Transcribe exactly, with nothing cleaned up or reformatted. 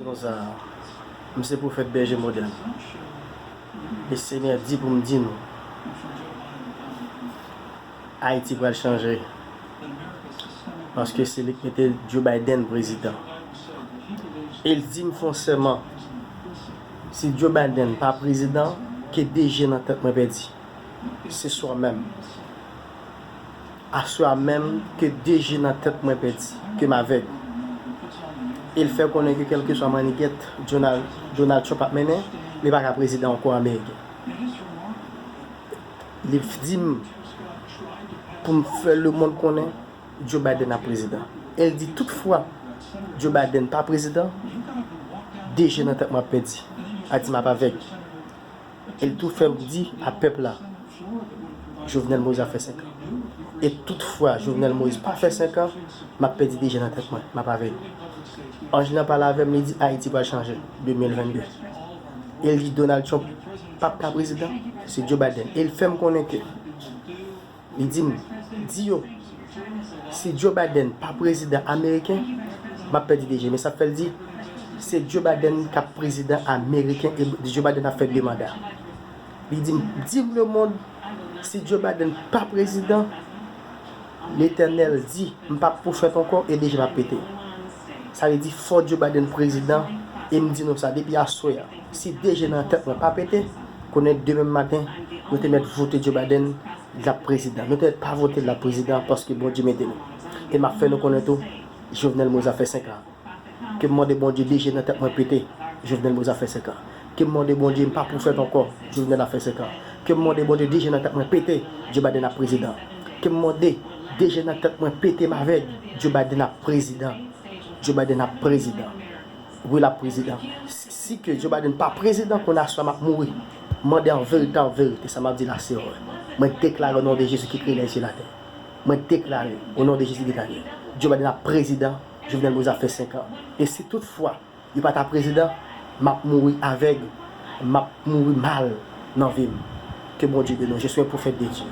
Konsa, m se pwofèt bèje modèl. E Senyè di pou m di nou, Ayiti pral chanje. Paske se li k mete Joe Biden prezidan. E l di m fè yon sèman, si Joe Biden pa prezidan, ke de je nan tèt mwen pèdi. Se swa menm. Aswè a menm, ke de je nan tèt mwen pèdi, ke m avèg. E l fè konnen ke kèlkeswa mannigèt Donald, Donald Trump ap mennen, li pa ka prezidan ankò ameriken. Li di m pou m fè lemonn konnen Joe Biden ap prezidan. E l di tout fwa Joe Biden pa prezidan, de je nan tèt mwen ap pèdi. A di m ap avèg. E l tou fè m di a pèp la, Jovenel Moïse ap fè senk an. E tout fwa Jovenel Moïse pa fè senk an, m ap pèdi de je nan tèt mwen, m ap avèg. Anj lan pale avè m, li di Ayiti pral chanje, de mil vennde. E l di Donald Trump p ap ka prezidan, se Joe Biden. E l fè m konnen ke, li di m, di yo, si Joe Biden pa prezidan ameriken, m ap pèdi de je. Men sa k fè l di, se Joe Biden k ap prezidan ameriken e Joe Biden ap fè de manda. Li di m, di m lemonn, si Joe Biden pa prezidan, Letènèl di, m p ap pwofèt ankò e de je m ap pete. Sa vle di, fò Joe Biden prezidan, e m di nou sa depi aswè a. Si de je nan tèt mwen pa pete, konnen demen maten, nou te mèt vote Joe Biden, l ap prezidan. Nou te mèt pa vote l ap prezidan paske Bondye mete nou. E m ap fè nou konnen tou, Jovenel Moïse ap fè senk an. Ke m mande Bondye de je nan tèt mwen pete, Jovenel Moïse ap fè senk an. Ke m mande Bondye m pa pwofèt ankò, Jovenel ap fè senk an. Ke m mande Bondye de je nan tèt mwen pete, Joe Biden ap prezidan. Ke m mande de je nan tèt mwen pete, m avèg, Joe Biden ap prezidan. Joe Biden ap prezidan. Wi, l ap prezidan. Si, si ke Joe Biden pa prezidan, kounye a swa m ap mouri. Mande an verite, an verite, sa m ap di la se vre. Mwen deklare o non de Jezi ki kreye lèzye latè. Mwen deklare, o non de Jezi de Daniel, Joe Biden ap prezidan, Jovenel Moïse ap fè senk an. E si toutfwa yo pa ta prezidan, m ap mouri avèg, m ap mouri mal nan vi m. Ke Bondye beni w. Je suis un prophète de Dieu.